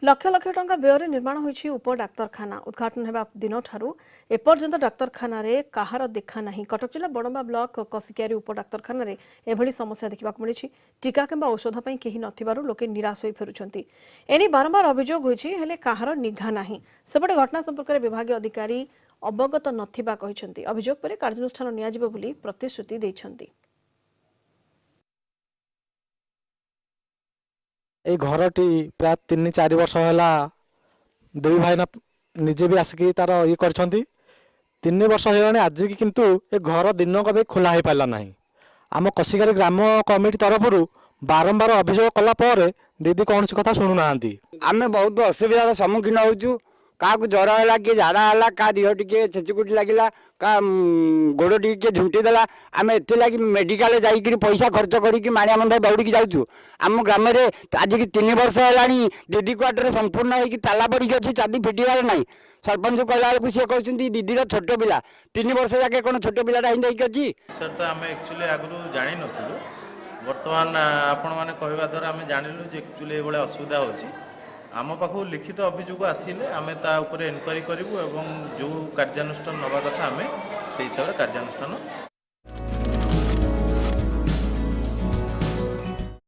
ଲକ୍ଷ ଲକ୍ଷ ଟଙ୍କା ବ୍ୟୟରେ ନିର୍ମାଣ ହୋଇଛି ଉପ ଡାକ୍ତରଖାନା। ଉଦ୍ଘାଟନ ହେବା ଦିନଠାରୁ ଏପର୍ଯ୍ୟନ୍ତ ଡାକ୍ତରଖାନାରେ କାହାର ଦେଖା ନାହିଁ। କଟକ ଜିଲ୍ଲା ବଡ଼ମ୍ବା ବ୍ଲକ କସିକିଆରୀ ଉପ ଡାକ୍ତରଖାନାରେ ଏଭଳି ସମସ୍ୟା ଦେଖିବାକୁ ମିଳିଛି। ଟିକା କିମ୍ବା ଔଷଧ ପାଇଁ କେହି ନଥିବାରୁ ଲୋକେ ନିରାଶ ହୋଇ ଫେରୁଛନ୍ତି। ଏନେଇ ବାରମ୍ବାର ଅଭିଯୋଗ ହୋଇଛି, ହେଲେ କାହାର ନିଘା ନାହିଁ। ସେପଟେ ଘଟଣା ସମ୍ପର୍କରେ ବିଭାଗୀୟ ଅଧିକାରୀ ଅବଗତ ନଥିବା କହିଛନ୍ତି। ଅଭିଯୋଗ ପରେ କାର୍ଯ୍ୟାନୁଷ୍ଠାନ ନିଆଯିବ ବୋଲି ପ୍ରତିଶ୍ରୁତି ଦେଇଛନ୍ତି। ଏଇ ଘରଟି ପ୍ରାୟ 3-4 ବର୍ଷ ହେଲା ଦେବୀ ଭାଇନା ନିଜେ ବି ଆସିକି ତାର ଇଏ କରିଛନ୍ତି। 3 ବର୍ଷ ହେଇଗଲାଣି ଆଜିକି, କିନ୍ତୁ ଏ ଘର ଦିନକ ବି ଖୋଲା ହେଇପାରିଲା ନାହିଁ। ଆମ କସିକାରୀ ଗ୍ରାମ କମିଟି ତରଫରୁ ବାରମ୍ବାର ଅଭିଯୋଗ କଲା ପରେ ଦିଦି କୌଣସି କଥା ଶୁଣୁନାହାନ୍ତି। ଆମେ ବହୁତ ଅସୁବିଧାର ସମ୍ମୁଖୀନ ହେଉଛୁ। କାହାକୁ ଜ୍ୱର ହେଲା, କିଏ ଝାଡ଼ା ହେଲା, କାହା ଦେହ ଟିକେ ଛେଚିକୁଟି ଲାଗିଲା, କାହା ଗୋଡ଼ ଟିକେ କିଏ ଝୁଣ୍ଟି ଦେଲା, ଆମେ ଏଥିଲାଗି ମେଡ଼ିକାଲ ଯାଇକିରି ପଇସା ଖର୍ଚ୍ଚ କରିକି ମାଣିଆମନ୍ଧ ଦୌଡ଼ିକି ଯାଉଛୁ। ଆମ ଗ୍ରାମରେ ଆଜିକି 3 ବର୍ଷ ହେଲାଣି ଦିଦି କ୍ୱାର୍ଟର ସମ୍ପୂର୍ଣ୍ଣ ହେଇକି ତାଲା ପଡ଼ିକି ଅଛି, ଚାବି ଫିଟିବାର ନାହିଁ। ସରପଞ୍ଚ କହିଲା ବେଳକୁ ସିଏ କହୁଛନ୍ତି ଦିଦିର ଛୋଟ ପିଲା। 3 ବର୍ଷ ଯାକେ କ'ଣ ଛୋଟ ପିଲାଟା ହିଁ ହେଇକି ଅଛି? ସାର୍, ତ ଆମେ ଆକ୍ଚୁଆଲି ଆଗରୁ ଜାଣିନଥିଲୁ। ବର୍ତ୍ତମାନ ଆପଣମାନେ କହିବା ଦ୍ୱାରା ଆମେ ଜାଣିଲୁ ଯେ ଆକ୍ଚୁଆଲି ଏଇଭଳିଆ ଅସୁବିଧା ହେଉଛି। ଆମ ପାଖକୁ ଲିଖିତ ଅଭିଯୋଗ ଆସିଲେ ଆମେ ତା ଉପରେ ଏନକ୍ୱାରି କରିବୁ ଏବଂ ଯେଉଁ କାର୍ଯ୍ୟାନୁଷ୍ଠାନ ନେବା କଥା ଆମେ ସେଇ ହିସାବରେ କାର୍ଯ୍ୟାନୁଷ୍ଠାନ